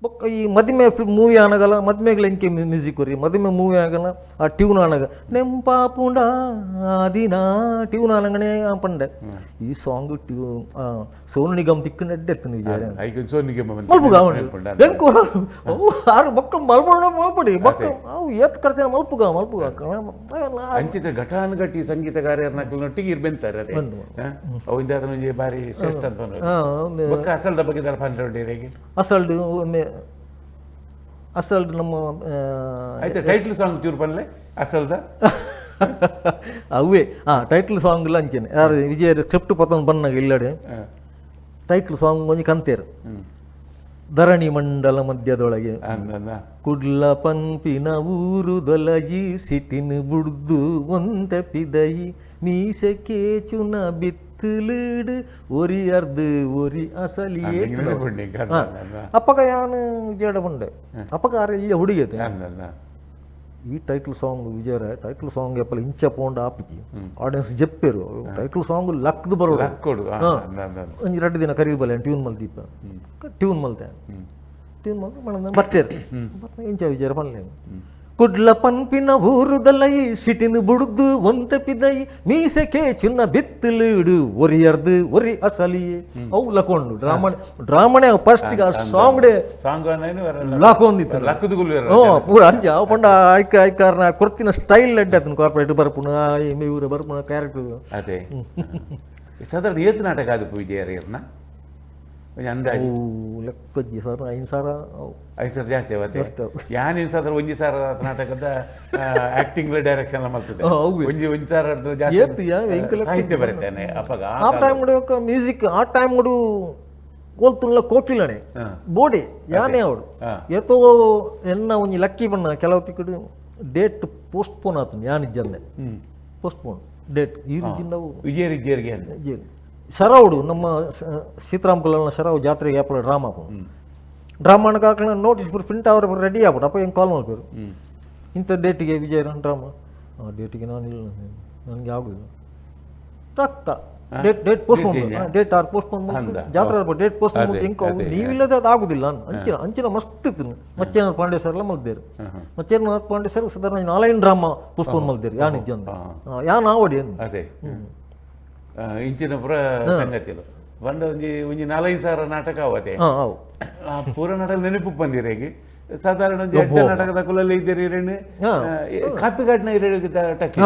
ಬೊಕ್ಕ ಈ ಮದಿಮೆ ಮೂವಿ ಆನಗಲ ಮದ್ಮೆಗಳ ಎಂಕೆ ಮ್ಯೂಸಿಕ್ ಕೊರಿ ಮದಿಮೆ ಮೂವಿ ಆಗಲ ಆ ಟ್ಯೂನ್ ಆನಗ ನೆಂಪಾಪುಂಡ ದಿನ ಟ್ಯೂನ್ ಆನಗನೇ ಪಂಡೆ ಈ ಸಾಂಗ್ ಟ್ಯೂ ಸೋನು ನಿಗಮ್ ತಿಕ್ಕು ನೆಡ್ಡೆತ್ತನು ವಿಜಯ ಐಕ್ ಸೋನು ನಿಗಮ ಮಲ್ಪುಗ ಎಂಕು ಆರು ಬೊಕ್ಕ ಮಲ್ಪಡ ಮಲ್ಪಡಿ ಬೊಕ್ಕ ಅವು ಏತ್ ಖರ್ಚು ಮಲ್ಪುಗ ಮಲ್ಪುಗ ಅಂಚಿತ ಘಟಾನುಘಟಿ ಸಂಗೀತಗಾರರನ್ನೊಟ್ಟಿಗೆ ಇರ್ ಬೆಂತಾರೆ ಅದೇ ಅವಿಂದ ಒಂಜಿ ಬಾರಿ ಶ್ರೇಷ್ಠ ಅಂತ ಬೊಕ್ಕ ಅಸಲ್ದ ಬಗ್ಗೆ ದಾಲ ಪಂಡ್ರೆ ಅಸಲ್ಡ್ ಒಮ್ಮೆ ಅಸಲ್ಡ್ ನಮ್ಮ ಆಯ್ತು ಟೈಟ್ಲ್ ಸಾಂಗ್ ಚೂರು ಪನ್ಲೆ ಅಸಲ್ದ ಅವೇ ಹಾಂ ಟೈಟ್ಲ್ ಸಾಂಗ್ ಇಲ್ಲ ಅಂಚೆನೆ ಯಾರು ವಿಜಯ ಸ್ಕ್ರಿಪ್ಟ್ ಪತ್ತೊಂದು ಬನ್ನಾಗ ಇಲ್ಲಡೆ ಟೈಟ್ಲ್ ಸಾಂಗ್ ಒಂಜಿ ಕಂತೇರು ಧರಣಿ ಮಂಡಲ ಮಧ್ಯದೊಳಗೆ ಕುಡ್ಲ ಪನ್ಪಿನ ಊರು ದೊಲಜಿ ಸಿಟಿನ ಬುಡ್ದು ಒಂದ ಪಿದಯಿ ಮೀಸೆ ಕೇಚುನ ಬಿತ್ತಲೀಡು ಒರಿ ಅರ್ದು ಒರಿ ಅಸಲಿ ಅಪ್ಪಗ ಯಾನು ವಿಜಯಡ ಬಂಡೆ ಅಪ್ಪಗ ಆರ ಇಲ್ಲ ಹುಡುಗಿ ಈ ಟೈಟ್ಲ್ ಸಾಂಗ್ ವಿಜಯರ ಟೈಟ್ಲ್ ಸಾಂಗ್ ಎಪ್ಪಲ ಇಂಚ ಪೋಂಡ ಆಪಿಜಿ ಆಡಿಯನ್ಸ್ ಜಪ್ಪೇರು ಟೈಟ್ಲ್ ಸಾಂಗ್ ಲಕ್ದು ಬರೋ ಒಂಜಿ ರಡ್ಡು ದಿನ ಕರಿದು ಬಲ್ಲೆ ಟ್ಯೂನ್ ಮಲ್ದೀಪ ಟ್ಯೂನ್ ಮಲ್ತೆ ಟ್ಯೂನ್ ಮಲ್ತು ಮಣ ಬರ್ತೇರು ಇಂಚ ವಿಜಯರ ಪನ್ಲೆ ಕುಡ್ಲ ಪನ್ಪಿನ ಊರುದಲೈ ಸಿಟಿನ ಬುಡ್ದು ಒಂತ ಪಿದೈ ಮೀಸೆಕೆ ಚಿನ್ನ ಬಿತ್ತಲೀಡು ಒರಿಯರ್ದು ಒರಿ ಅಸಲಿಯೇ ಅವು ಲಕೊಂಡು ಡ್ರಾಮಣೆ ಡ್ರಾಮಣೆ ಫಸ್ಟ್ song day song ಲಕೊಂದಿತ್ತು ಹ್ಞೂ ಪೂರ ಅಂಚ ಅವು ಪಂಡ ಐಕ ಐಕಾರನ ಕೊರ್ತಿನ ಸ್ಟೈಲ್ ಎಡ್ಡೆ ಆತನ ಕಾರ್ಪೊರೇಟ್ ಬರ್ಪುನ ಇವ್ರ ಬರ್ಪುನ ಕ್ಯಾರೆಕ್ಟರ್ ಅದೇ ಸಾಧಾರಣ ಏತ್ ನಾಟಕ ಅದು ವಿಜಯರ್ನ ಅಂದಾಜು ಲೆಕ್ಕಜ್ಜಿ ಸರ್ 5,000 5,000 ಜಾಸ್ತಿ ಅವತ್ತೆ ಯಾನ್ ಸಾಧಾರಣ ಒಂಜಿ ಸಾವಿರ ನಾಟಕದ ಆಕ್ಟಿಂಗ್ ಡೈರೆಕ್ಷನ್ ಮಾಡ್ತದೆ ಒಂಜಿ ಒಂಜಿ ಸಾವಿರ ಜಾಸ್ತಿ ಸಾಹಿತ್ಯ ಬರ್ತೇನೆ ಅಪ್ಪಗ ಆ ಟೈಮ್ ಮ್ಯೂಸಿಕ್ ಆ ಟೈಮ್ ಕೋಲ್ತುಲ್ಲ ಕೋಕಿಲಣೆ ಬೋಡಿ ಯಾನೇ ಅವಡು ಏತೋ ಎನ್ನ ಒಂಜಿ ಲಕ್ಕಿ ಬಣ್ಣ ಕೆಲವು ತಿಕ್ಕಡು date post phone ಆತನು ಯಾನ್ ಇಜ್ಜಂದೆ post phone date ಈ ಜಿಂದವು ವಿಜಯರಿಗೆ ಶರಾವುಡು ನಮ್ಮ ಸೀತಾರಾಮ್ ಕಲ್ಯಾಣ ಶರಾವು ಜಾತ್ರೆಗೆ ಆಪಲ ಡ್ರಾಮಾ ಡ್ರಾಮಾ ಹಾಕಣ ನೋಟಿಸ್ ಪೂರ ಪ್ರಿಂಟ್ ಅವ್ರ ರೆಡಿ ಆಗ್ಬಿಟ್ಟು ಅಪ್ಪ ಹೆಂಗೆ ಕಾಲ್ ಮಾಡ್ಬೇಕು ಇಂಥ ಡೇಟಿಗೆ ವಿಜಯ ಡ್ರಾಮಾ ಆ ಡೇಟಿಗೆ ನಾನು ಇಲ್ಲ ನನಗೆ ಆಗೋದಿಲ್ಲ ರಕ್ಕ date date postpone date or postpone ಜಾತ್ರೆ ಡೇಟ್ ಪೋಸ್ಟ್ಪೋನ್ ಹೆಂಗೆ ನೀವಿಲ್ಲದೆ ಅದು ಆಗುದಿಲ್ಲ ಅಂಚಿನ ಅಂಚಿನ ಮಸ್ತ್ ಇತ್ತು ಮಚ್ಚೇನಾಥ್ ಪಾಂಡೆ ಸರ್ ಎಲ್ಲ ಮಲ್ದೇರು ಮಚ್ಚೇನಾಥ್ ಪಾಂಡೆ ಸರ್ ಸಾಧಾರಣ ನಾಲೈನ್ ಡ್ರಾಮಾ ಪೋಸ್ಟ್ಪೋನ್ ಮಲ್ದೇರು ಯಾನ್ ಇಜ್ಜಂದ ಯಾನ್ ಆವಡಿ ಅದೇ ಇಂಚಿನ ಪೂರ ಸಂಗತಿಲು ಪಂಡ ಒಂಜಿ ಒಂಜಿ 4-5 ಸಾವಿರ ನಾಟಕ ಅವತ್ತೆ ಪೂರ ನಾಟಕ ನೆನಪು ಬಂದಿರೇಗಿ ಸಾಧಾರಣ ಒಂಜಿ ಎಡ್ಡೆ ನಾಟಕದ ಕುಲಲ್ಲಿ ಇದ್ದೀರಿ ಇರೇನು ಕಾಪಿಕಾಡ್ನ ಟಚ್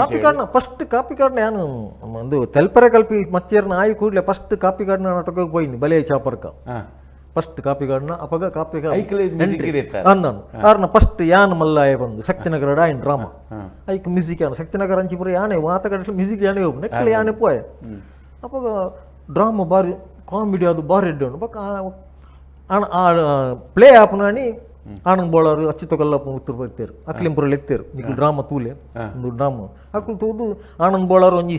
ಕಾಪಿಕಾಡ್ನ ಫಸ್ಟ್ ಕಾಪಿಕಾಡ್ನ ಯಾನು ಒಂದು ತೆಲ್ಪರೆ ಕಲ್ಪಿ ಮಚ್ಚೇರ್ನ ಆಯಿ ಕೂಡಲೇ ಫಸ್ಟ್ ಕಾಪಿಕಾಡ್ನ ನಾಟಕಕ್ಕೆ ಹೋಯ್ನಿ ಬಲೆ ಚಾಪರ್ಕ ಫಸ್ಟ್ ಕಾಪಿಕಾಡ್ನ ಅಪಗ ಕಾಪಿಕಾಡ್ ಅಂದನು ಆರ್ನ ಫಸ್ಟ್ ಯಾನ್ ಮಲ್ಲಾಯ ಬಂದು ಶಕ್ತಿನಗರ ಆಯ್ನ್ ಡ್ರಾಮಾ ಐಕ್ ಮ್ಯೂಸಿಕ್ ಯಾನು ಶಕ್ತಿನಗರ ಅಂಚಿಪುರ ಯಾನೆ ಮಾತ ಕಡೆ ಮ್ಯೂಸಿಕ್ ಯಾನೆ ಹೋಗು ನೆಕ್ಕಲೆ ಯಾನೆ ಪೋಯೆ ಅಪಗ ಡ್ರಾಮಾ ಬಾರಿ ಕಾಮಿಡಿ ಅದು ಬಾರಿ ಎಡ್ಡೆ ಉಂಡು ಬೊಕ್ಕ ಪ್ಲೇ ಆಪುನಾಣಿ ಆನಂದ್ ಬೋಳಾರು ಅಚ್ಯುತ ಕಲ್ಲಪ್ಪ ಉತ್ತರ ಬರ್ತಾರೆ ಅಕ್ಲಿಂಪುರಲ್ಲಿ ಎತ್ತೇರು ನಿಕ್ಲು ಡ್ರಾಮಾ ತೂಲೆ ಒಂದು ಡ್ರಾಮಾ ಅಕ್ಲು ತೂದು ಆನಂದ್ ಬೋಳಾರು ಒಂಜಿ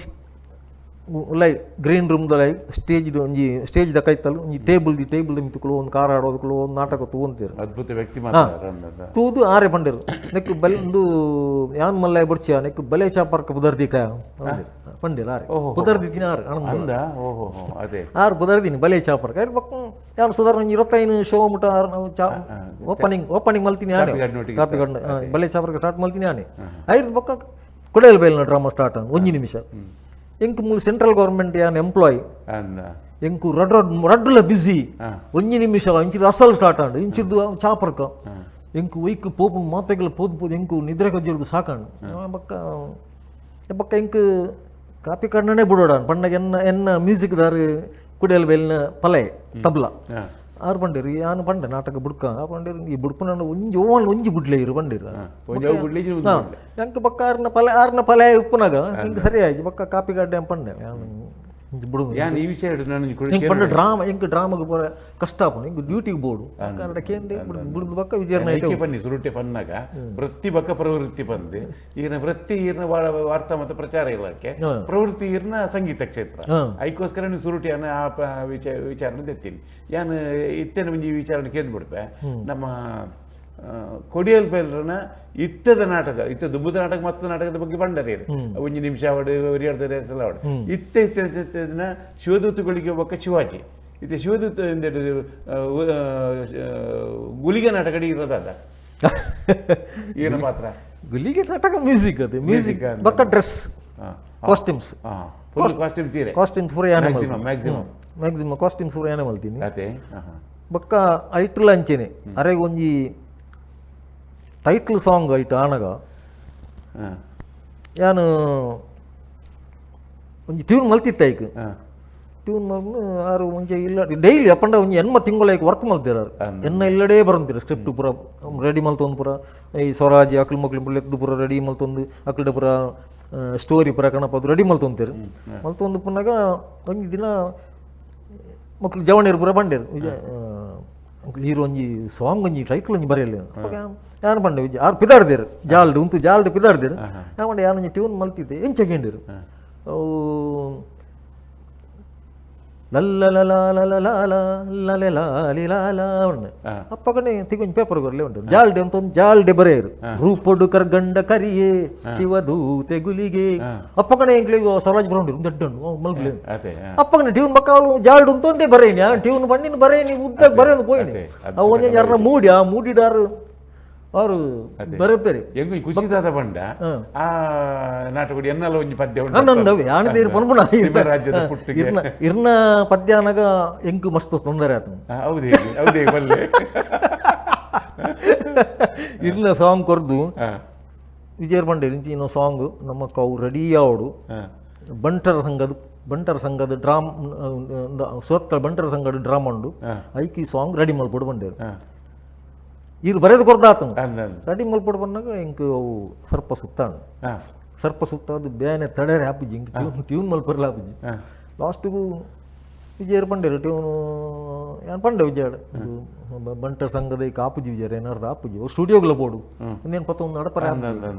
ಲೈ ಗ್ರೀನ್ ರೂಮ್ದ ಲೈ ಸ್ಟೇಜ್ ಒಂಜಿ ಸ್ಟೇಜ್ ದ ಕೈತಲ್ ಒಂಜಿ table the table the ಮಿತ್ತುಕುಲು ಒಂದು ಕಾರ್ ಆಡೋದಕ್ಕಲು ಒಂದು ನಾಟಕ ತೂವಂತೇರು ಅದ್ಭುತ ವ್ಯಕ್ತಿ ತೂದು ಆರೆ ಪಂಡೇರು ನೆಕ್ಕು ಬಲೆ ಒಂದು ಯಾನ್ ಮಲ್ಲಾಯ ಬೊಡ್ಚಿಯ ನೆಕ್ಕು ಬಲೆ ಚಾಪರ್ಕ ಬುದರ್ದಿ ಕಾಯ ಪಂಡೇರು ಆರೆ ಬುದರ್ದಿತ್ತಿನ ಆರು ಆನಂದ ಅದೇ ಆರು ಬುದರ್ದಿನಿ ಬಲೆ ಚಾಪರ್ಕ ಬೊಕ್ಕ ಯಾರು ಸುಧಾರಣ ಒಂಜಿ 25 ಶೋ ಮುಟ ಚಾ ಓಪನಿಂಗ್ ಓಪನಿಂಗ್ ಮಲ್ತೀನಿ ಆನೆ ಕಾಪಿಕಾಡ್ ಬಲೆ ಚಾಪರ್ಕ ಸ್ಟಾರ್ಟ್ ಮಲ್ತೀನಿ ಆನೆ ಐದು ಬೊಕ್ಕ ಕೊಡೆಯಲ್ ಬೈಲ್ನ ಡ್ರಾಮಾ ಸ್ಟಾರ್ಟ್ ಒಂಜಿ ನಿಮಿಷ ಎಂಕು ಮೂಲು ಸೆಂಟ್ರಲ್ ಗೌರ್ಮೆಂಟ್ ಯಾನ್ ಎಂಪ್ಲಾಯ್ ಎಂಕು ರಡ್ ರಡ್ ರಡ್ಡುಲ ಬಿಸಿ ಒಂಜಿ ನಿಮಿಷ ಇಂಚಿದ ಅಸಲ್ ಸ್ಟಾರ್ಟ್ ಆಂಡ್ ಇಂಚಿದ್ದು ಚಾಪರ್ಕ ಎಂಕು ಒಯ್ಕ್ ಪೋಪು ಮಾತೆಗಳ ಪೋದು ಪೋದು ಎಂಕು ನಿದ್ರೆ ಕಜ್ಜಿರ್ದು ಸಾಕಂಡು ಬೊಕ್ಕ ಬೊಕ್ಕ ಎಂಕು ಕಾಪಿ ಕಣ್ಣನೇ ಬಿಡೋಡ ಪಂಡಗ ಎನ್ನ ಎನ್ನ ಮ್ಯೂಸಿಕ್ ದಾರು ಕುಡಿಯಲ್ ಬೇಲಿನ ಪಲೆ ತಬ್ಲಾ ಆರು ಪಂಡೇರು ಯಾನು ಪಂಡೆ ನಾಟಕ ಬುಡ್ಕ ಆ ಪಂಡೇರು ಈ ಬುಡ್ಪುನ ಒಂಜಿ ಓನ್ ಒಂಜಿ ಬುಡ್ಲೆ ಇರು ಪಂಡೇರು ಎಂಕ್ ಬೊಕ್ಕ ಆರ್ನ ಪಲೆ ಆರ್ನ ಪಲೆ ಉಪ್ಪುನಾಗ ಎಂಕ್ ಸರಿ ಆಯ್ತು ಬೊಕ್ಕ ಕಾಪಿ ಗಡ್ಡೆ ಪಂಡೆ ಬುಡು ಯಾನ್ ಈ ವಿಷಯ ಪಂಡ ಡ್ರಾಮಾ ಎಂಕ್ ಡ್ರಾಮಾಗ್ ಪೂರ ಕಷ್ಟ ಆಪುಂಡು ಎಂಕ್ ಡ್ಯೂಟಿಗೆ ಬೋಡು ಕನ್ನಡ ಕೇಂದ್ರ ಬುಡ್ದು ಬೊಕ್ಕ ವಿಜಯ ಬನ್ನಿ ಸುರುಟೆ ಪನ್ನಾಗ ವೃತ್ತಿ ಬೊಕ್ಕ ಪ್ರವೃತ್ತಿ ಬಂದು ಈರ್ನ ವೃತ್ತಿ ಈರ್ನ ವಾರ್ತಾ ಮತ್ತು ಪ್ರಚಾರ ಇಲಾಖೆ, ಪ್ರವೃತ್ತಿ ಈರ್ನ ಸಂಗೀತ ಕ್ಷೇತ್ರ. ಐಕೋಸ್ಕರ ನೀವು ಸುರುಟಿಯನ್ನು ಆ ವಿಚಾರಣೆ ತೆತ್ತೀನಿ. ಯಾನ್ ಇತ್ತೇನೆ ಒಂಜಿ ವಿಚಾರಣೆ ಕೇಂದ್ರ ಬಿಡ್ಪೆ ನಮ್ಮ ಕೊಡಿಯಲ್ ಬೇಲ್ರನ ಇತ್ತದ ನಾಟಕ, ಇತ್ತ ದುಬ್ಬದ ನಾಟಕ ಮತ್ತ ನಾಟಕದ ಬಗ್ಗೆ ಬಂಡರಿ ಒಂಜಿ ನಿಮಿಷ ಅವಡು ಒರಿಯಾಡ್ದ ಅವಡು ಇತ್ತ ಇತ್ತ ಶಿವದೂತಗಳಿಗೆ ಒಕ್ಕ ಶಿವಾಜಿ ಇತ್ತೆ ಶಿವದೂತ ಗುಲಿಗೆ ನಾಟಕ ಇರೋದಾದ ಏನ ಪಾತ್ರ? ಗುಲಿಗೆ ನಾಟಕ ಮ್ಯೂಸಿಕ್, ಅದು ಮ್ಯೂಸಿಕ್ ಬಕ್ಕ dress, costumes, full costume ಸೀರೆ, ಕಾಸ್ಟ್ಯೂಮ್ಸ್ ಪೂರ ಯಾನೆ maximum maximum costumes ಪೂರ ಯಾನೆ ಮಲ್ತೀನಿ. ಅದೇ ಬೊಕ್ಕ ಐಟ್ಲ ಅಂಚೆನೆ ಅರೆಗ್ ಒಂಜಿ ಟೈಟ್ಲ್ ಸಾಂಗ್ ಐಟ್ ಆನಗ ಯಾನು ಒಂಜಿ ಟ್ಯೂನ್ ಮಲ್ತಿತ್ತ ಐಕ್ ಟ್ಯೂನ್ ಮಲ್ಪು ಆರು ಒಂಜಿ ಇಲ್ಲ ಡೈಲಿ ಅಪ್ಪಂಡ ಒಂಜಿ ಎನ್ಮ ತಿಂಗಳ ಐಕ್ ವರ್ಕ್ ಮಲ್ತಿರಾರು ಎನ್ನ ಇಲ್ಲಡೇ ಬರಂತೀರ ಸ್ಕ್ರಿಪ್ಟ್ ಪೂರ ರೆಡಿ ಮಲ್ತೊಂದು ಪೂರ ಈ ಸ್ವರಾಜ್ ಅಕ್ಲು ಮಕ್ಳು ಪುರ ಪೂರ ರೆಡಿ ಮಲ್ತೊಂದು ಅಕ್ಲುಡ ಪೂರ ಸ್ಟೋರಿ ಪೂರ ಕಣಪದು ರೆಡಿ ಮಲ್ತೊಂತೀರು. ಮಲ್ತೊಂದು ಪುನಗ ಒಂಜಿ ದಿನ ಮಕ್ಳು ಜವಣಿಯರು ಪೂರ ಬಂಡೇರು ಹೀರೋ ಒಂಜಿ ಸಾಂಗ್ ಒಂಜಿ ಟೈಟ್ಲ್ ಒಂಜಿ ಬರೆಯಲ್ಲ ಯಾರು ಬಂಡೆ ವಿಜಯ ಆರು ಪಿದಾಡ್ದೇರು ಜಾಲ್ಡ್ ಉಂತು ಜಾಲ್ಡ್ ಪಿದಾಡ್ದೇರು ಯಾ ಬಂಡೆ ಯಾರು ಒಂಜಿ ಟ್ಯೂನ್ ಮಲ್ತಿದ್ದೆ ಎಂಚ ಕೇಂಡಿರು ಅವು ಅಪ್ಪಗನೆ ತಿಗೊಂಜಿ ಪೇಪರ್ ಕೊರ್ಲೆ ಉಂಟು ಜಾಲ್ಡೆ ಅಂತ ಒಂದು ಜಾಲ್ಡೆ ಬರೆಯರು ರೂಪೊಡು ಕರ್ಗಂಡ ಕರಿಯೇ ಶಿವದೂತೆ ಗುಲಿಗೆ ಅಪ್ಪಗನೆ ಎಂಕ್ಲಿಗೆ ಸ್ವರಾಜ್ ಬ್ರೌಂಡ್ ದೊಡ್ಡ ಮಲ್ಗ್ಲೆ ಅಪ್ಪಗನೆ ಟ್ಯೂನ್ ಬಕ್ಕ ಜಾಲ್ಡ್ ಉಂಟು ಅಂದೇ ಬರೇನಿ ಆ ಟ್ಯೂನ್ ಬಣ್ಣಿನ ಬರೇನಿ ಉದ್ದಾಗ ಬರೆಯೋದು ಪೋಯಿನಿ ಅವು ಒಂಜೊಂಜಿ ಯಾರನ್ನ ಮೂಡಿ ಆ ಮೂಡಿಡಾರು ಅವರು ಬರಪೇರಿ ಎಂಗು ಖುಷಿದಾದ ಬಂಡ ಆ ನಾಟಕ ಎನ್ನಲ ಒಂಜಿ ಪದ್ಯ ಉಂಟು ಯಾಣದೇರು ಪನ್ಪುಣ ರಾಜ್ಯದ ಪುಟ್ಟಿಗೆ ಇರ್ನ ಇರ್ನ ಪದ್ಯ ಅನಗ ಎಂಕು ಮಸ್ತ್ ತೊಂದರೆ ಆತು. ಹೌದು ಹೌದೇ ಬಲ್ಲೆ ಇರ್ನ ಸಾಂಗ್ ಕೊರ್ದು ವಿಜಯರ್ ಬಂಡೆ ಇಂಚಿನ ಸಾಂಗ್ ನಮ್ಮ ಕವು ರೆಡಿ ಆವಡು ಬಂಟರ ಸಂಘದ ಡ್ರಾಮ್ ಸೋತ್ಕಳ ಬಂಟರ ಸಂಘದ ಡ್ರಾಮ್ ಉಂಡು ಐಕಿ ಸಾಂಗ್ ರೆಡಿ ಮಲ್ಪೊಡು ಬಂಡೇರು ಇರು ಬರೆದು ಕೊರ್ದಾತನು ರೆಡಿ ಮಲ್ಪೊಡು ಬಂದಾಗ ಇಂಕ್ ಅವು ಸರ್ಪ ಸುತ್ತಾಣ ಸರ್ಪ ಸುತ್ತ ಅದು ಬೇನೆ ತಡೆರೆ ಆಪುಜಿ ಇಂಕ್ ಟ್ಯೂನ್ ಟ್ಯೂನ್ ಮಲ್ಪರ್ಲ ಆಪುಜಿ. ಲಾಸ್ಟಿಗೂ ವಿಜಯರ್ ಬಂಡೇರು ಟ್ಯೂನ್ ಯಾನ್ ಪಂಡೆ ವಿಜಯಡ್ ಬಂಟರ ಸಂಘದ ಈಗ ಆಪುಜಿ ವಿಜಯರ್ ಏನಾರ್ದು ಆಪುಜಿ ಅವು ಸ್ಟುಡಿಯೋಗ್ಲ ಬೋಡು ಒಂದೇನು ಪತ್ತೊಂದು ನಡಪರ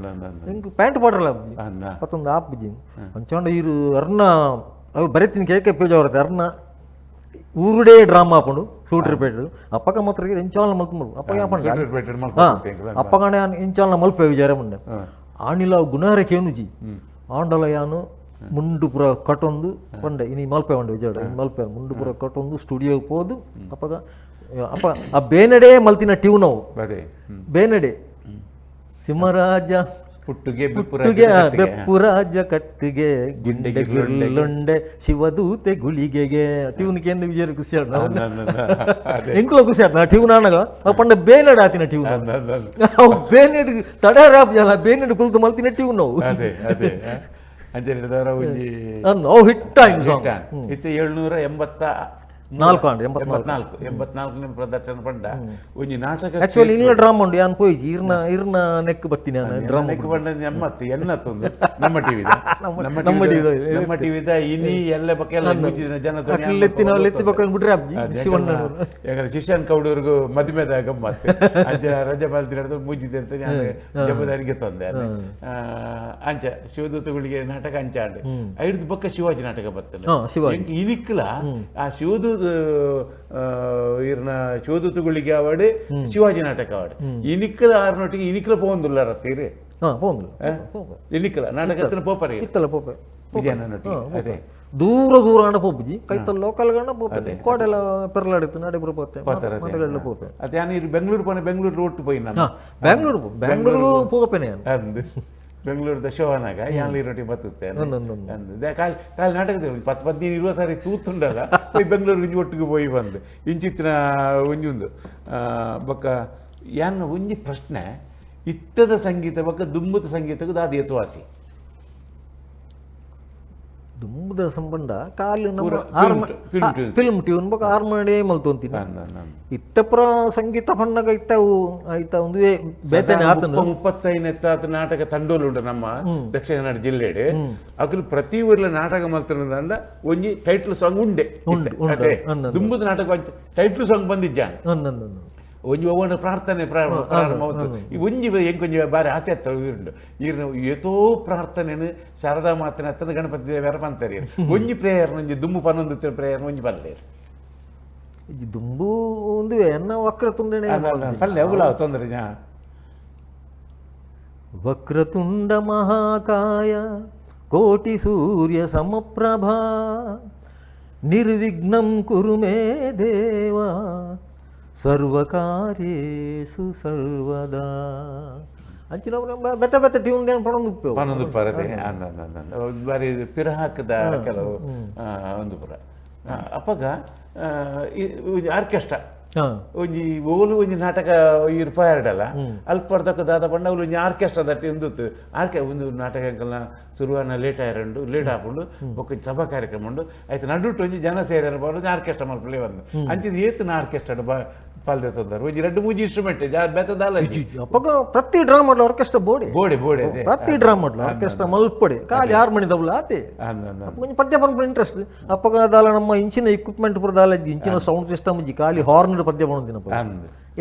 ಇಂಕ್ ಪ್ಯಾಂಟ್ ಪಾಡ್ರಲ್ಲ ಆಪುಜಿ ಪತ್ತೊಂದು ಆಪುಜಿ ಅಂಚಾಂಡ ಇರು ಅರ್ನ ಅವು ಬರೆತಿನ ಕೇಕೆ ಪೇಜ್ ಅವರತ್ತೆ ಅರ್ನ ಊರುಡೇ ಡ್ರಾಮಾ ಆಪುಂಡು ಸೂಟ್ರಿಪೇಟೆ ಅಪ್ಪಕ ಮಾತ್ರ ಇಂಚಾಲ ಮಲ್ತು ಅಪ್ಪಗ ಅಪ್ಪಗಣೆ ಇಂಚಾಲ ಮಲ್ಪೆ ವಿಜಯರ ಮುಂಡೆ ಆಣಿಲ ಗುಣಾರೆ ಕೇನುಜಿ ಆಂಡಲ ಯಾನು ಮುಂಡು ಪುರ ಕಟೊಂದು ಪಂಡೆ ಇನಿ ಮಲ್ಪೆ ಉಂಡು ವಿಜಯಡ ಮಲ್ಪೆ ಮುಂಡು ಪುರ ಕಟೊಂದು ಸ್ಟುಡಿಯೋಗೆ ಪೋದು ಅಪ್ಪಗ ಅಪ್ಪ ಆ ಬೇನಡೆ ಮಲ್ತಿನ ಟ್ಯೂನ್ ಅವು ಬೇನಡೆ ಸಿಂಹರಾಜ ಪುಟ್ಟುಗೆ ಬೆಪ್ಪುರಾಜ ಕಟ್ಟಿಗೆ ಗುಂಡೆ ಗಿಲ್ಲೊಂಡೆ ಶಿವದೂತೆ ಗುಳಿಗೆಗೆ ಟ್ಯೂನ್ ಕೇಂದ್ರ ವಿಜಯರ ಖುಷಿ ಆಡ ಎಂಕುಲ ಖುಷಿ ಆತ ಟ್ಯೂನ್ ಆನಗ ಪಂಡ ಬೇನಡೆ ಆತಿನ ಟ್ಯೂನ್ ಅವು ಬೇನೆಡ್ ತಡರಾಪ್ ಜಲ ಬೇನೆಡ್ ಕುಲ್ತು ಮಲ್ತಿನ ಟ್ಯೂನ್ ಅವು ಅವು ಹಿಟ್ ಇತ್ತೆ 784 ಆಂಡ್ 84 ಪ್ರದರ್ಶನ ಪಂಡ ಒಂಜಿ ನಾಟಕ ಆಕ್ಚುಲಿ ಇಲ್ಲ ಡ್ರಾಮಾ ಉಂಡು ಯಾನ್ ಪೋಯಿಜಿ ಇರ್ನ ಇರ್ನ ನೆಕ್ ಬತ್ತೀನಿ ಡ್ರಾಮಾ ನೆಕ್ ಪಂಡ ಎಮ್ಮತ್ತು ಎನ್ನತ್ತೊಂದು ನಮ್ಮ ಟಿವಿದ ನಮ್ಮ ನಮ್ಮ ಟಿವಿದ ಇನಿ ಎಲ್ಲ ಪಕ್ಕ ಎಲ್ಲ ಮುಚ್ಚಿದ ಜನ ಲೆತ್ತಿನ ಲೆತ್ತಿ ಪಕ್ಕ ಬಿಟ್ರೆ ಶಿವಣ್ಣ ಯಾಕಂದ್ರೆ ಶಿಷ್ಯನ್ ಕೌಡೂರ್ಗು ಮದುವೆದ ಗಮ್ಮತ್ತು ಅಜ್ಜ ರಜೆ ಮಲ್ತಿನ ಮುಜ್ಜಿದೆ ಅಂತ ನಾನು ಜವಾಬ್ದಾರಿಗೆ ತಂದೆ ಅಂಚ ಶಿವದೂತಗಳಿಗೆ ನಾಟಕ ಅಂಚಾಂಡ್ ಐದು ಪಕ್ಕ ಶಿವಾಜಿ ನಾಟಕ ಬರ್ತದೆ ಇನಿಕ್ಲ ಆ ಶಿವದೂತ ಇರ್ನ ಶಿವದೂತಗಳಿಗೆ ಅವಾಡು ಶಿವಾಜಿ ನಾಟಕ ಅವಾಡು ಇನಿಕ್ಲ ಆರ್ನೊಟ್ಟಿಗೆ ಇನಿಕ್ಲ ಪೋಂದುಲ್ಲ ರತ್ತೀರಿ ಇನಿಕ್ಲ ನಾಟಕ ಪೋಪರಿ ಇತ್ತಲ್ಲ ಪೋಪೆ ವಿಜಯನೊಟ್ಟಿಗೆ ಅದೇ ದೂರ ದೂರ ಅಂಡ ಪೋಪುಜಿ ಕೈತಲ್ ಲೋಕಲ್ ಗಂಡ ಪೋಪೆ ಕೋಟೆಲ್ಲ ಪೆರ್ಲಾಡಿತ್ತು ನಾಡಿಬ್ರು ಪೋತೆ ಮಾತುಗಳೆಲ್ಲ ಪೋಪೆ ಅದೇ ನಾನು ಬೆಂಗಳೂರು ಪೋನೆ ಬೆಂಗಳೂರು ಒಟ್ಟು ಪೋಯಿ ನಾನು ಬೆಂಗಳೂರು ಬೆಂಗಳೂರು ಪೋಪೆನೆ ಅಂದು ಬೆಂಗಳೂರದ ಶೋಭನಾಗ ಯಾನ್ಲಿ ರೊಟ್ಟಿ ಬತ್ತುತ್ತೆ ಅಂದು ಕಾಲಿ ಕಾಲಿ ನಾಟಕದ 10 15 20 ಸಾರಿ ತೂತುಂಡಲ್ಲ ಪೋಯ್ ಬೆಂಗಳೂರಿಗೆ ಒಂಜಿ ಒಟ್ಟಿಗೆ ಪೋಯಿ ಬಂದು ಇಂಚಿತ್ತಿನ ಒಂಜೊಂದು ಬೊಕ್ಕ ಯಾನ್ ಒಂಜಿ ಪ್ರಶ್ನೆ ಇತ್ತದ ಸಂಗೀತ ಬೊಕ್ಕ ದುಂಬುದ ಸಂಗೀತಕ್ಕೆ ದಾದ ಏತುವಾಸಿ ದುಂಬುದ ಸಂಬಂಧ ಕಾಲು ನಮ್ಮ ಫಿಲ್ಮ್ ಟ್ಯೂನ್ ಬೊಕ್ಕ ಹಾರ್ಮೋನಿಯಂ ಮಲ್ತೊಂತೀನಿ ಇತ್ತಪುರ ಸಂಗೀತ ಪಣ್ಣಗ ಇತ್ತವು ಆಯ್ತಾ ಒಂದು ಬೇತನೆ ಆತನ 35 ನಾಟಕ ತಂಡೋಲು ಉಂಟು ನಮ್ಮ ದಕ್ಷಿಣ ಕನ್ನಡ ಜಿಲ್ಲೆಡೆ ಅಕಲು ಪ್ರತಿ ಊರ್ಲ ನಾಟಕ ಮಲ್ತನದಂಡ ಒಂಜಿ ಟೈಟ್ಲ್ ಸಾಂಗ್ ಉಂಡೆ ಅದೇ ದುಂಬುದ ನಾಟಕ ಟೈಟ್ಲ್ ಸಾಂಗ್ ಬಂದಿಜ್ಜಾನ್ ಒಂಜಿ ಒವ್ವನ ಪ್ರಾರ್ಥನೆ ಪ್ರಾರಂಭ ಈ ಒಂಜಿ ಎಂಕೊಂಜಿ ಬಾರಿ ಆಸೆ ಆತ ಉಂಡು ಈರ್ನ ಏತೋ ಪ್ರಾರ್ಥನೆನು ಶಾರದಾ ಮಾತನ ಹತ್ತನ ಗಣಪತಿ ದೇವರ ಪಂತಾರೆ ಒಂಜಿ ಪ್ರೇಯರ್ ಒಂಜಿ ದುಂಬು ಪನ್ನೊಂದು ಪ್ರೇಯರ್ ಒಂಜಿ ಬಲ್ಲೇರು ದುಂಬು ಒಂದು ಎನ್ನ ವಕ್ರತುಂಡನೆ ಪಲ್ಲೆ ಅವುಲ ತೊಂದರೆ ವಕ್ರತುಂಡ ಮಹಾಕಾಯ ಕೋಟಿ ಸೂರ್ಯ ಸಮಪ್ರಭಾ ನಿರ್ವಿಘ್ನಂ ಕುರು ಮೇ ದೇವ ಸರ್ವಕಾರ್ಯೇಸು ಸರ್ವದಾ ಅಂಚಿನ ಬೆತ್ತ ಬೆತ್ತ ಟ್ಯೂನ್ ಪಣೊಂದು ಪಣೊಂದು ಪರದೆ ಬಾರಿ ಪಿರಹಾಕದ ಕೆಲವು ಒಂದು ಪುರ ಅಪಗ ಆರ್ಕೆಸ್ಟ್ರಾ ಒಂಜಿ ಓಲು ಒಂಜಿ ನಾಟಕ ಇರ್ ಫೈರ್ಡಲ್ಲ ಅಲ್ಪ ದಾದ ಪಂಡ ಅವ್ಲು ಒಂಜಿ ಆರ್ಕೆಸ್ಟ್ರಾ ದಟ್ಟಿ ಉಂದುತ್ತು ಆರ್ಕೆ ಒಂದು ನಾಟಕ ಅಂಕಲ್ನ ಸುರುವಾನ ಲೇಟ್ ಆಯರಂಡು ಲೇಟ್ ಆಪುಂಡು ಬೊಕ್ಕ ಸಭಾ ಕಾರ್ಯಕ್ರಮ ಉಂಡು ಆಯ್ತು ನಡುಟು ಒಂಜಿ ಜನ ಸೇರ್ಯಾರ ಬಾರು ಆರ್ಕೆಸ್ಟ್ರಾ ಮಲ್ಪಲೆ ಬಂದು ಅಂಚಿದ ಏತನ ಆರ್ಕೆಸ್ಟ್ರಾ ಪಾಲ್ದೆ ತಂದರು ಒಂಜಿ ಎರಡು ಮೂಜಿ ಇನ್ಸ್ಟ್ರೂಮೆಂಟ್ ಬೆತ್ತದಾಲ ಅಪ್ಪಗ ಪ್ರತಿ ಡ್ರಾಮಾಡ್ಲ ಆರ್ಕೆಸ್ಟ್ರಾ ಬೋಡೆ ಬೋಡೆ ಬೋಡೆ ಪ್ರತಿ ಡ್ರಾಮಾಡ್ಲ ಆರ್ಕೆಸ್ಟ್ರಾ ಮಲ್ಪಡೆ ಖಾಲಿ 6 ಮಣಿ ದಬ್ಲ ಆತೆ ಒಂಜಿ ಪದ್ಯ ಪನ್ಪುನ ಇಂಟ್ರೆಸ್ಟ್ ಅಪ್ಪಗ ದಾಲ ನಮ್ಮ ಇಂಚಿನ ಇಕ್ವಿಪ್ಮೆಂಟ್ ಪೂರ ದಾಲ ಇಂಚಿನ ಸೌಂಡ್ ಸಿಸ್ಟಮ್ ಇಜ್ಜಿ ಖಾಲಿ ಹಾರ್ನ್ ಪದ್ಯ ಪನೊಂದಿನಪ್ಪ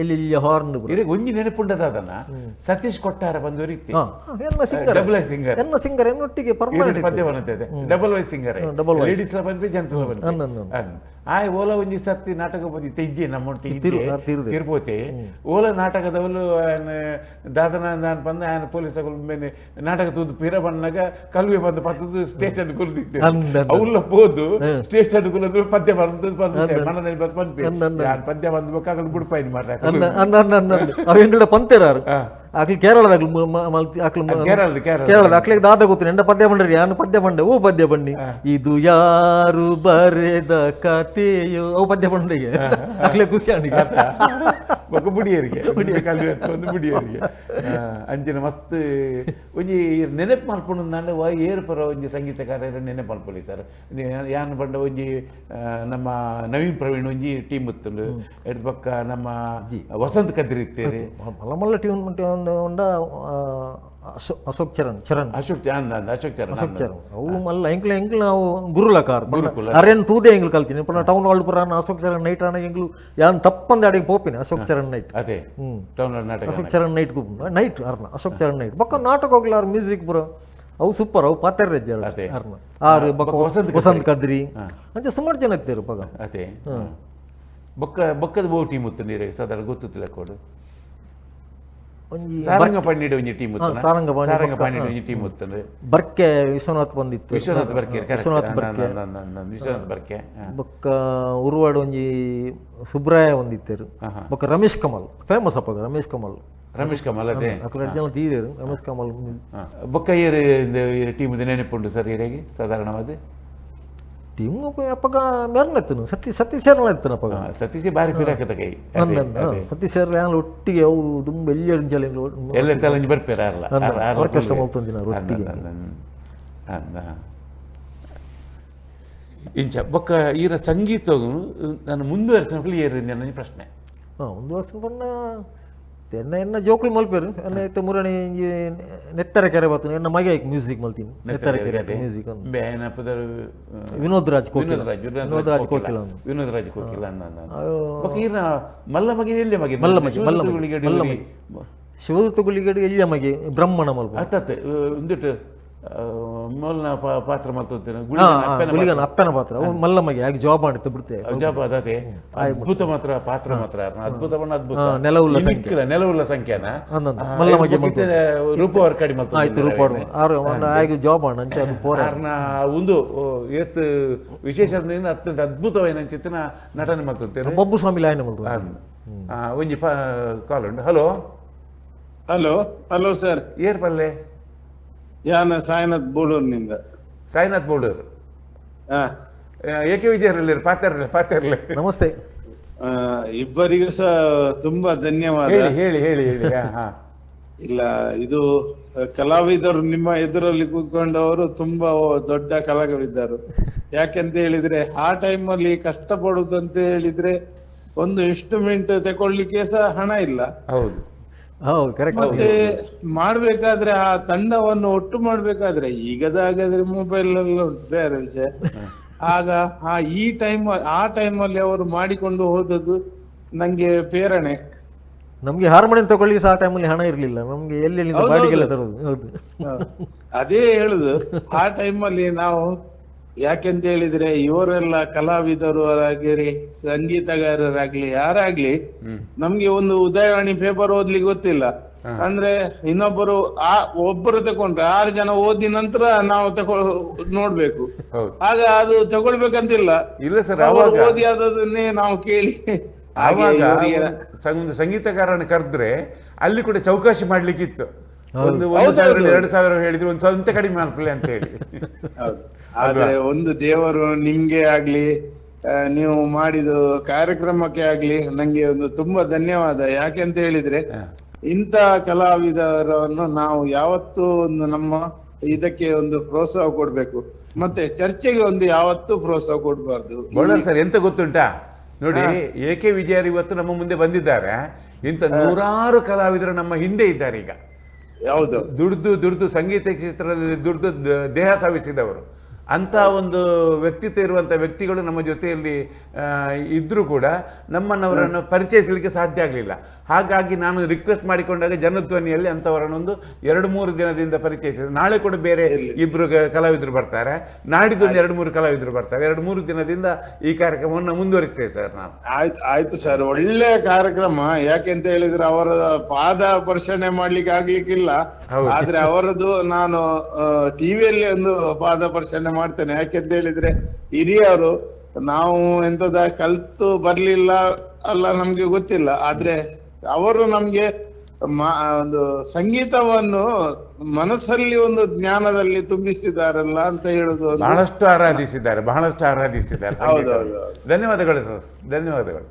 ಎಲ್ಲಿ ಇಲ್ಲಿ ಹಾರ್ನ್ ಇರಗೆ ಒಂಜಿ ನೆನಪುಂಡದಾದನ ಸತೀಶ್ ಕೊಟ್ಟಾರ ಬಂದು ರೀತಿ ಎನ್ನ singer double I singer ಎನ್ನ ಸಿಂಗರ್ ಎನ್ನೊಟ್ಟಿಗೆ ಪರ್ಮನೆಂಟ್ ಪದ್ಯ ಬನ್ನತೆ double Y singer ladies ಲ ಬಂದ್ವಿ ಜೆಂಟ್ಸ್ ಲ ಬಂದ್ವಿ ಆಯ್ ಓಲ ಒಂಜಿ ಸರ್ತಿ ನಾಟಕ ಬಂದಿ ತೆಜ್ಜಿ ನಮ್ಮೊಟ್ಟಿಗೆ ತಿರುಪತಿ ಓಲ ನಾಟಕದವಳು ఆయన ದಾದನ ನಾನು ಬಂದ ఆయన ಪೊಲೀಸ್ ಮೇಲೆ ನಾಟಕ ತೂದು ಪಿರ ಬಂದಾಗ ಕಲ್ವೆ ಬಂದು ಪತ್ತದು ಸ್ಟೇಷನ್ ಕುಲ್ದಿತ್ತು ಅವ್ಲ ಪೋದು ಸ್ಟೇಷನ್ ಕುಲದ್ರು ಪದ್ಯ ಬಂದು ಬಂದು ಮನದಲ್ಲಿ ಬಂದು ಪನ್ಪಿ ಯಾರು ಪದ್ಯ ಬಂದು ಬೇಕಾಗಲು ಬುಡ್ಪಾಯಿನ ಮಾರ್ರೆ ಅವೆಂಗಳ ಪಂತೇರಾರು ಆಕ್ಲಿ ಕೇರಳದಾಗ್ಲು ಆಕ್ಲು ಕೇರಳದ ಅಕ್ಲಿಗೆ ದಾದ ಗೊತ್ತು ಎಂಡ ಪದ್ಯ ಬಂಡ್ರಿ ಯಾನು ಪದ್ಯ ಬಂಡೆ ಓ ಪದ್ಯ ಬಣ್ಣಿ ಇದು ಯಾರು ಬರೆದ ಕಥೆಯೋ ಅವು ಪದ್ಯ ಬಂಡಿಗೆ ಅಕ್ಲೆ ಖುಷಿ ಅಣಿಗೆ ಬೊಕ್ಕ ಬುಡಿಯರಿಗೆ ಒಂದು ಬುಡಿಯರಿಗೆ ಅಂಚಿನ ಮಸ್ತ್ ಒಂಜಿ ನೆನಪು ಮಲ್ಪುಂಡು ಏರು ಪರ ಒಂಜಿ ಸಂಗೀತಕಾರ ನೆನಪು ಮಲ್ಪೊಲಿ ಸರ್ ಯಾನ್ ಪಂಡ ಒಂಜಿ ನಮ್ಮ ನವೀನ್ ಪ್ರವೀಣ್ ಒಂಜಿ ಟೀಮ್ ಇತ್ತುಂಡು ಎಡ್ ಪಕ್ಕ ನಮ್ಮ ವಸಂತ ಕದ್ರಿ ಇತ್ತೇರಿ ಮಲ್ಲ ಮಲ್ಲ ಟ್ಯೂನ್ ಉಂಡ ಅಶೋಕ್ ಚರಣ್ ಚರಣ್ ಅಶೋಕ್ ಅಶೋಕ್ ಚರಣ್ ಅಶೋಕ್ ಚರಣ್ ಅವು ಮಲ್ಲ ಎಂಕ್ಲ ಎಂಕ್ಲ ನಾವು ಗುರುಲಕಾರ ಅರೇನು ತೂದೆ ಎಂಗ್ಲು ಕಲ್ತೀನಿ ಪುನಃ ಟೌನ್ ಹಾಲ್ ಪುರ ಅಶೋಕ್ ಚರಣ್ ನೈಟ್ ಆನ ಎಂಗ್ಲು ಯಾನ್ ತಪ್ಪಂದ ಅಡಿಗೆ ಪೋಪಿನಿ ಅಶೋಕ್ ಚರಣ್ ನೈಟ್ ಅದೇ ಟೌನ್ ಹಾಲ್ ನಾಟಕ ಅಶೋಕ್ ಚರಣ್ ನೈಟ್ ನೈಟ್ ಅರ್ನ ಅಶೋಕ್ ಚರಣ್ ನೈಟ್ ಬೊಕ್ಕ ನಾಟಕ ಹೋಗ್ಲಾರ ಮ್ಯೂಸಿಕ್ ಪುರ ಅವು ಸೂಪರ್ ಅವು ಪಾತೆರ್ರೆ ಅರ್ನ ಆರು ಬೊಕ್ಕ ವಸಂತ ಕದ್ರಿ ಅಂಚ ಸುಮಾರು ಜನ ಇತ್ತೇರು ಪಗ ಅದೇ ಬೊಕ್ಕ ಬೊಕ್ಕದ ಬಹು ಟೀಮ್ ಇತ್ತು ನೀರು ಸಾಧಾರಣ ಗೊತ್ತಿಲ್ಲ ಕೊಡು ಸಾರಂಗಪಾಂಡಿ ಒಂಜಿ ಟೀಮ್ ಸಾರಂಗಪಾಂಡಿ ಒಂಜಿ ಟೀಮ್ ಇತ್ತು ಬರ್ಕೆ ವಿಶ್ವನಾಥ್ ಬಂದಿತ್ತು ವಿಶ್ವನಾಥ್ ಬರ್ಕೆ ವಿಶ್ವನಾಥ್ ಬರ್ಕೆ ವಿಶ್ವನಾಥ್ ಬರ್ಕೆ ಬೊಕ್ಕ ಉರುವಾಡು ಒಂಜಿ ಸುಬ್ರಾಯ ಒಂದಿತ್ತೇರು ಬೊಕ್ಕ ರಮೇಶ್ ಕಮಲ್ ಫೇಮಸ್ ಅಪ್ಪಗ ರಮೇಶ್ ಕಮಲ್ ರಮೇಶ್ ಕಮಲ್ ಅದೇ ಅಕಡೆ ಜನ ತೀರೇರು ರಮೇಶ್ ಕಮಲ್ ಬೊಕ್ಕ ಏರು ಟೀಮ್ ನೆನಪುಂಡು ಸರ್ ಏರಿಗೆ ಸಾಧಾರಣವಾದ ಟೀಮ್ ಅಪ್ಪಗ ಮೇರ್ನೆತ್ತನು ಸತಿ ಸತೀಶ್ ಸೇರ್ಲ ಅಪ್ಪಗ ಸತೀಶ್ ಬಾರಿ ಪಿರಾಕದ ಕೈ ಸತೀಶ್ ಸೇರ್ಲ ಒಟ್ಟಿಗೆ ಅವು ತುಂಬ ಎಲ್ಲಿ ಎಲ್ಲ ತಲಂಜಿ ಬರ್ಪೇರ ಅಲ್ಲ ಆರ್ಕೆಸ್ಟ್ರಾ ಮಲ್ತೊಂದಿನ ಒಟ್ಟಿಗೆ ಇಂಚ ಬೊಕ್ಕ ಈರ ಸಂಗೀತ ನಾನು ಮುಂದುವರಿಸಿನ ಏರಿಂದ ನನ್ನ ಪ್ರಶ್ನೆ ಹಾಂ ಮುಂದುವರ್ಸ ಬಣ್ಣ ಎನ್ನ ಎನ್ನ ಜೋಕುಲು ಮಲ್ಪೇರು ಎನ್ನ ಇತ್ತೆ ಮುರಣಿ ನೆತ್ತರ ಕೆರೆ ಬರ್ತೇನೆ ಎನ್ನ ಮಗೆ ಮ್ಯೂಸಿಕ್ ಮಲ್ತೀನಿ ನೆತ್ತರ ಕೆರೆ ಮ್ಯೂಸಿಕ್ ವಿನೋದ್ ರಾಜ್ ವಿನೋದ್ ರಾಜ್ ವಿನೋದ್ ರಾಜ್ ಕೋಕಿಲ ವಿನೋದ್ ರಾಜ್ ಕೋಕಿಲ ಈರ್ನ ಮಲ್ಲ ಮಗೆ ಎಲ್ಲಿ ಮಗೆ ಮಲ್ಲ ಮಗೆ ಮಲ್ಲ ಮಲ್ಲ ಮಗೆ ಶಿವದತ್ತ ಗುಳಿಗಡೆ ಎಲ್ಲಿಯ ಮಗೆ ಬ್ರಹ್ಮಣ ಮಲ್ಪ ಅತ್ತತ್ತೆ ಒಂದಿಟ್ಟು ಮೊದಲ ಪಾತ್ರ ಮಲ್ತೊಂತೇನೆ ಗುಳಿಗನ ಅಪ್ಪನ ಪಾತ್ರ ಅವು ಮಲ್ಲ ಮಗೆ ಯಾಕೆ ಜಾಬ್ ಮಾಡಿತ್ತು ಬಿಡ್ತೆ ಜಾಬ್ ಅದೇ ಅದ್ಭುತ ಮಾತ್ರ ಪಾತ್ರ ಮಾತ್ರ ಅದ್ಭುತ ಅದ್ಭುತ ನೆಲವುಲ್ಲ ಸಂಖ್ಯೆ ನೆಲವುಲ್ಲ ಸಂಖ್ಯಾನ ಮಲ್ಲ ಮಗೆ ರೂಪ ಕಡಿಮೆ ಆಯ್ತು ರೂಪ ಆರು ಆಗಿ ಜಾಬ್ ಮಾಡ ಅಂಚೆ ಅದು ಪೋರ ಒಂದು ಏತ್ ವಿಶೇಷ ಅತ್ಯಂತ ಅದ್ಭುತವಾದ ಚಿತ್ರನ ನಟನೆ ಮಲ್ತೊಂತೇನೆ ಬಬ್ಬು ಸ್ವಾಮಿ ಲಾಯನ ಮಲ್ತು ಒಂಜಿ ಕಾಲ್ ಉಂಟು hello hello hello sir ಏರ್ ಪಲ್ಲೆ ಯಾನ ಸಾಯಿನಾಥ್ ಬೋಡೂರ್ನಿಂದ ಸಾಯಿನಾಥ್ ಬೋಡೂರ್ ಏಕೆ ವಿಜಯರಲ್ಲಿ ಪಾತೆರ್ಲೆ ಪಾತೆರ್ಲೆ ನಮಸ್ತೆ ಇಬ್ಬರಿಗೂ ಸಹ ತುಂಬಾ ಧನ್ಯವಾದ ಹೇಳಿ ಹೇಳಿ ಹೇಳಿ ಹೇಳಿ ಇಲ್ಲ ಇದು ಕಲಾವಿದರು ನಿಮ್ಮ ಎದುರಲ್ಲಿ ಕೂತ್ಕೊಂಡವರು ತುಂಬಾ ದೊಡ್ಡ ಕಲಾವಿದರು. ಯಾಕೆಂತ ಹೇಳಿದ್ರೆ ಆ ಟೈಮ್ ಅಲ್ಲಿ ಕಷ್ಟ ಪಡುದಂತ ಹೇಳಿದ್ರೆ ಒಂದು ಇನ್ಸ್ಟ್ರೂಮೆಂಟ್ ತಗೊಳ್ಳಿಕ್ಕೆ ಸಹ ಹಣ ಇಲ್ಲ. ಹೌದು ಮತ್ತೆ ಮಾಡ್ಬೇಕಾದ್ರೆ ಆ ತಂಡವನ್ನು ಒಟ್ಟು ಮಾಡ್ಬೇಕಾದ್ರೆ ಈಗದಾಗಾದ್ರೆ ಮೊಬೈಲ್ ಎಲ್ಲ ಬೇರೆ ವಿಷಯ. ಆಗ ಆ ಈ ಟೈಮ್ ಆ ಟೈಮ್ ಅಲ್ಲಿ ಅವರು ಮಾಡಿಕೊಂಡು ಹೋದದ್ದು ನಂಗೆ ಪ್ರೇರಣೆ. ನಮ್ಗೆ ಹಾರ್ಮೋನಿಯಂ ತಗೊಳ್ಳಿ ಸಹ ಆ ಟೈಮಲ್ಲಿ ಹಣ ಇರ್ಲಿಲ್ಲ, ನಮ್ಗೆ ಎಲ್ಲೆಲ್ಲಿಂದ ಬಾಡಿಗೆಲ್ಲ ತರೋದು. ಹೌದು, ಅದೇ ಹೇಳುದು. ಆ ಟೈಮಲ್ಲಿ ನಾವು ಯಾಕೆಂತ ಹೇಳಿದ್ರೆ ಇವರೆಲ್ಲ ಕಲಾವಿದರು ಆಗಿರಿ ಸಂಗೀತಗಾರರಾಗ್ಲಿ ಯಾರಾಗ್ಲಿ ನಮ್ಗೆ ಒಂದು ಉದಯವಾಣಿ ಪೇಪರ್ ಓದ್ಲಿಕ್ಕೆ ಗೊತ್ತಿಲ್ಲ ಅಂದ್ರೆ ಇನ್ನೊಬ್ಬರು ಆ ಒಬ್ಬರು ತಕೊಂಡ್ರೆ 6 ಜನ ಓದಿ ನಂತರ ನಾವು ತಕೊ ನೋಡ್ಬೇಕು. ಆಗ ಅದು ತಗೊಳ್ಬೇಕಂತಿಲ್ಲ, ಇಲ್ಲ ಸರ್, ಅವರು ಓದಿ ಆದದನ್ನೇ ನಾವು ಕೇಳಿ ಹಾಗೆ ಆವಾಗ ಇವರಿಗೆ ಒಂದು ಸಂಗೀತಗಾರನ ಕರೆದ್ರೆ ಅಲ್ಲಿ ಕೂಡ ಚೌಕಾಶಿ ಮಾಡ್ಲಿಕ್ಕಿತ್ತು. ಒಂದು ಒಂದು ಹೌದು, ಸಾವಿರ ಹೌದು. 2000 ಹೇಳಿದ್ರೆ ಒಂದು ಸ್ವಂತ ಕಡಿಮೆ ಮಾಡ್ಕೊಳ್ಳಿ ಅಂತ ಹೇಳಿ. ಹೌದು. ಆದ್ರೆ ಒಂದು ದೇವರು ನಿಮ್ಗೆ ಆಗ್ಲಿ, ನೀವು ಮಾಡಿದ ಕಾರ್ಯಕ್ರಮಕ್ಕೆ ಆಗ್ಲಿ ನಂಗೆ ಒಂದು ತುಂಬಾ ಧನ್ಯವಾದ. ಯಾಕೆಂತ ಹೇಳಿದ್ರೆ ಇಂಥ ಕಲಾವಿದರನ್ನು ನಾವು ಯಾವತ್ತೂ ಒಂದು ನಮ್ಮ ಇದಕ್ಕೆ ಒಂದು ಪ್ರೋತ್ಸಾಹ ಕೊಡ್ಬೇಕು, ಮತ್ತೆ ಚರ್ಚೆಗೆ ಒಂದು ಯಾವತ್ತೂ ಪ್ರೋತ್ಸಾಹ ಕೊಡ್ಬಾರ್ದು. ಬಳ್ಳಾರಿ ಸರ್ ಎಂತ ಗೊತ್ತುಂಟಾ ನೋಡಿ, ಎ ಕೆ ವಿಜಯರ್ ಇವತ್ತು ನಮ್ಮ ಮುಂದೆ ಬಂದಿದ್ದಾರೆ. ಇಂಥ ನೂರಾರು ಕಲಾವಿದರು ನಮ್ಮ ಹಿಂದೆ ಇದ್ದಾರೆ ಈಗ. ಹೌದು, ದುಡ್ದು ದುಡ್ದು ಸಂಗೀತ ಕ್ಷೇತ್ರದಲ್ಲಿ ದುಡ್ದು ದೇಹ ಸಾವಿಸಿದವರು. ಅಂಥ ಒಂದು ವ್ಯಕ್ತಿತ್ವ ಇರುವಂಥ ವ್ಯಕ್ತಿಗಳು ನಮ್ಮ ಜೊತೆಯಲ್ಲಿ ಇದ್ದರೂ ಕೂಡ ನಮ್ಮನ್ನವರನ್ನು ಪರಿಚಯಿಸಲಿಕ್ಕೆ ಸಾಧ್ಯ ಆಗಲಿಲ್ಲ. ಹಾಗಾಗಿ ನಾನು ರಿಕ್ವೆಸ್ಟ್ ಮಾಡಿಕೊಂಡಾಗ ಜನಧ್ವನಿಯಲ್ಲಿ ಅಂಥವರನ್ನೊಂದು 2-3 ದಿನದಿಂದ ಪರಿಚಯಿಸಿದೆ. ನಾಳೆ ಕೂಡ ಬೇರೆ ಇಬ್ಬರು ಕಲಾವಿದರು ಬರ್ತಾರೆ, ನಾಡಿದ್ದೊಂದು 2-3 ಕಲಾವಿದರು ಬರ್ತಾರೆ. 2-3 ದಿನದಿಂದ ಈ ಕಾರ್ಯಕ್ರಮವನ್ನು ಮುಂದುವರಿಸ್ತೇವೆ ಸರ್ ನಾವು. ಆಯ್ತು ಆಯ್ತು ಸರ್, ಒಳ್ಳೆ ಕಾರ್ಯಕ್ರಮ. ಯಾಕೆಂತ ಹೇಳಿದ್ರೆ ಅವರ ಪಾದ ಪರ್ಷಣೆ ಮಾಡ್ಲಿಕ್ಕೆ ಆಗ್ಲಿಕ್ಕಿಲ್ಲ, ಆದ್ರೆ ಅವರದ್ದು ನಾನು ಟಿವಿಯಲ್ಲಿ ಒಂದು ಪಾದ ಪರ್ಷಣೆ ಮಾಡ್ತೇನೆ. ಯಾಕೆಂತ ಹೇಳಿದ್ರೆ ಹಿರಿಯರು, ನಾವು ಎಂತದ ಕಲ್ತು ಬರ್ಲಿಲ್ಲ ಅಲ್ಲ ನಮ್ಗೆ ಗೊತ್ತಿಲ್ಲ, ಆದ್ರೆ ಅವರು ನಮ್ಗೆ ಒಂದು ಸಂಗೀತವನ್ನು ಮನಸ್ಸಲ್ಲಿ ಒಂದು ಜ್ಞಾನದಲ್ಲಿ ತುಂಬಿಸಿದಾರಲ್ಲ ಅಂತ ಹೇಳುದು. ಬಹಳಷ್ಟು ಆರಾಧಿಸಿದ್ದಾರೆ, ಬಹಳಷ್ಟು ಆರಾಧಿಸಿದ್ದಾರೆ. ಹೌದೌದು. ಧನ್ಯವಾದಗಳು ಸರ್, ಧನ್ಯವಾದಗಳು.